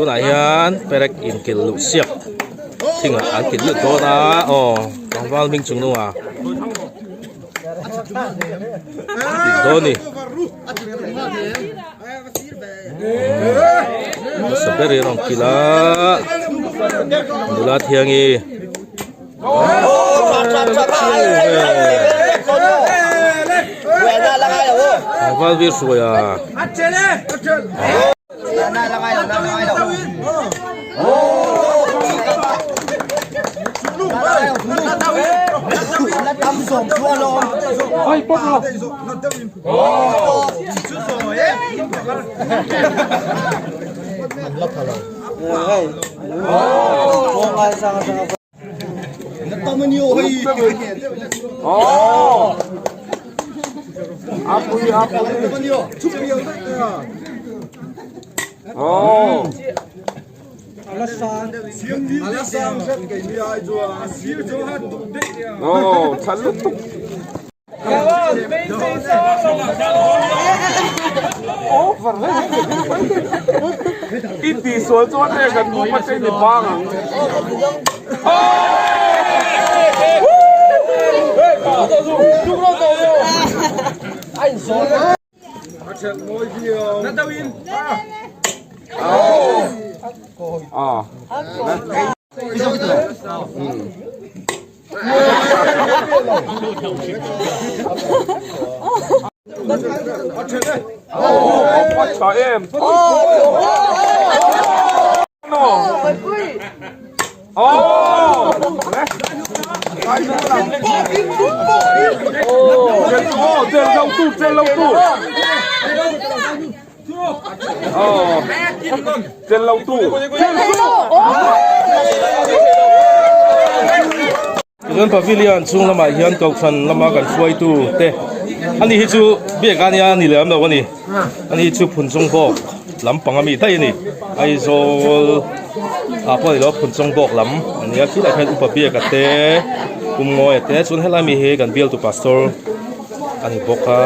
Tunah hian perek inkilh luh siak thingah an kilh lut dawn a aw tlangval hming chung nunga kilh dawn a ni. Hmasa ber hi a rawn kilh a nula thiangi. Tlangval vir hruai a. I tihsual chuan hei kan group atang ni bang ang. Tichuan pavilion chhung lamah hian kohhran lama kan hruaitu te ani hi chu biak a nia ni lem lo a ni ani hi chu phunchawng bawk lampang ami daih a ni Aizawl ah pawh a ni lo phunchawng bawk lam a ni a khilaiah khian upa biak a te pumngawi a te chuan helai mi hi kan bialtu pastor a ni bawk a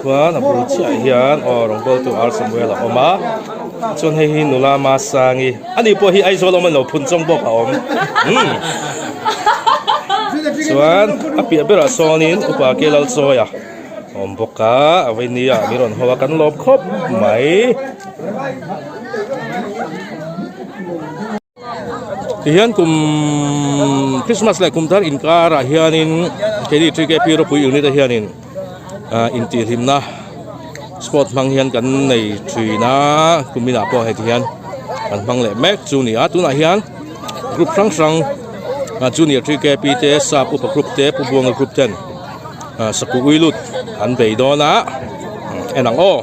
chuan a bul chiahah hian aw rawngbawltu R Samuel a awm a chuan hei hi nula Masangi ani pawh hi Aizawl awm a ni lo Phunchawng bawk a awm umm chuan a piah berah sawnin upa Kelalchawia a awm bawk a a veinia mi rawn ho a kan lawm khawp mai. Tihian kum Christmas leh kum thar inkarah hianin keini TKP ropui unit ah hianin ah intihhlimna sport hmang hian kan nei thin a kuminah pawh heti hian kan hmang leh mek chu a ni a tunah hian group hrang hrang ah junior TKP te sap upa group te pu buanga group ten ah sakuh uilut an bei dawn a en ang aw.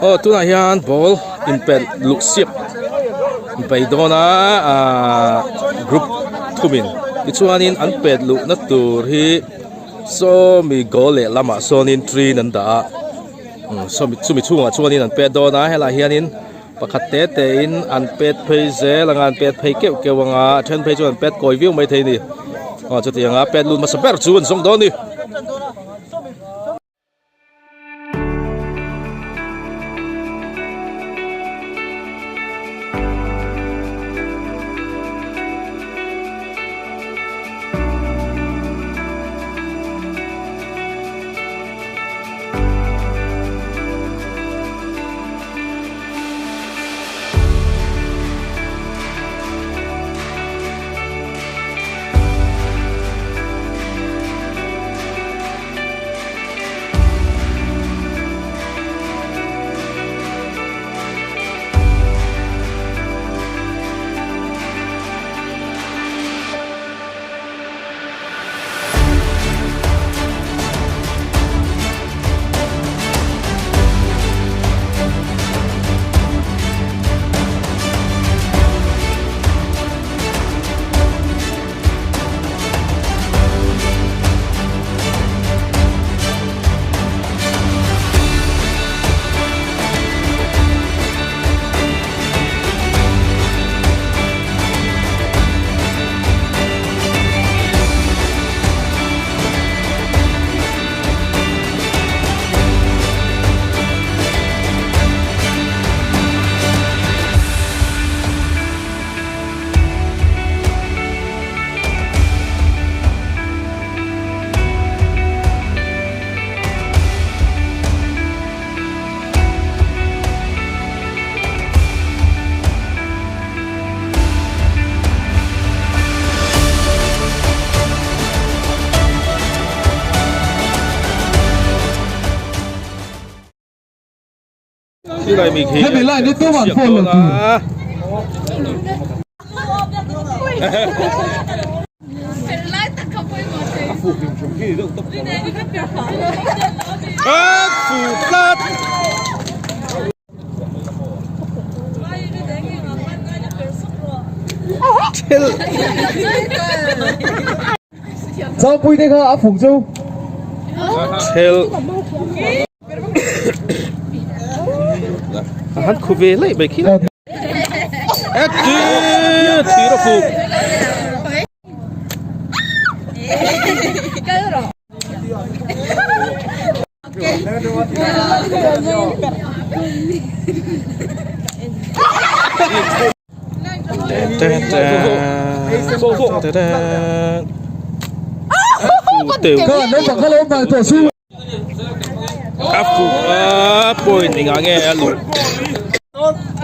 Aw tunah hian ball inpelh luh siap bei dawn a ahh group thumin tichuanin an pet luhna tur hi sawmi goal lehlamah sawnin train an dah a sawmi chumi chhungah chuanin an pet dawn a helaiah hianin. Pakhat te te in an pet phei zel anga an pet phei keuh keuh anga a then phei chuan an pet kawi viau mai thei a ni aw chutiang a pet lut hmasa ber chu an zawng dawn a ni. Khilai mi khi Hemi line hi tuman siak phone lo dawn tur. a. A fuh tlat. Thil. Chaupuite kha a fuk chu. Thil. A han khu ve laih mai khi. E ti thir a fuk. A fuh a point engah nge a luh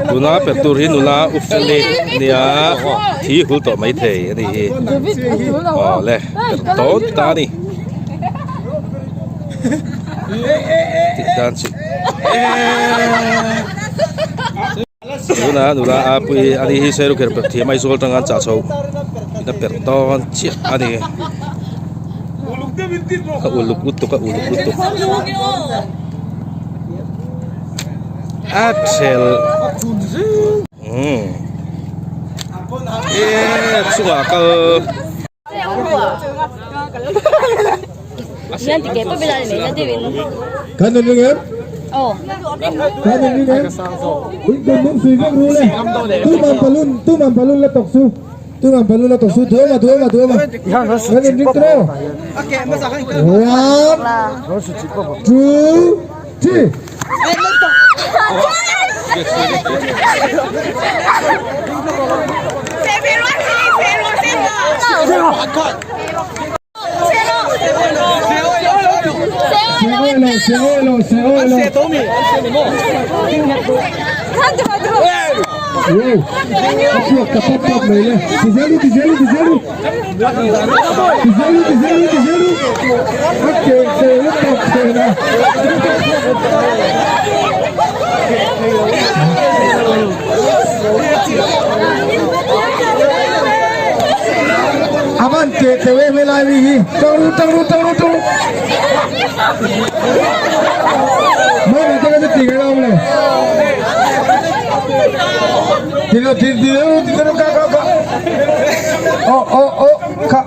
tuna per tur hi nula u fel i nia thi hul tawh mai thei a nih hi aw le per tawn ta a ni tih dan chu tuna nula a pui a ni hi sailukher per thiam Aizawl atanga an chah chho in a per tawn chiah a ni a uluk lutuk a uluk lutuk a thel umm eee chungah kal. Kan in ring em? Kan in ring em? In tum mung sui vek ru le. Tuman balloon, tuman balloon la tok su. Tuman balloon la tok su. Duama, duama, duama. Kan in ring tro. One, two, three. Aman ke tewe me lai mi hi tang ru tang ru tang ru tang ru mai mai te ka ti ga lam le ti lo ti ti lo ti lo ka ka ka o o o ka.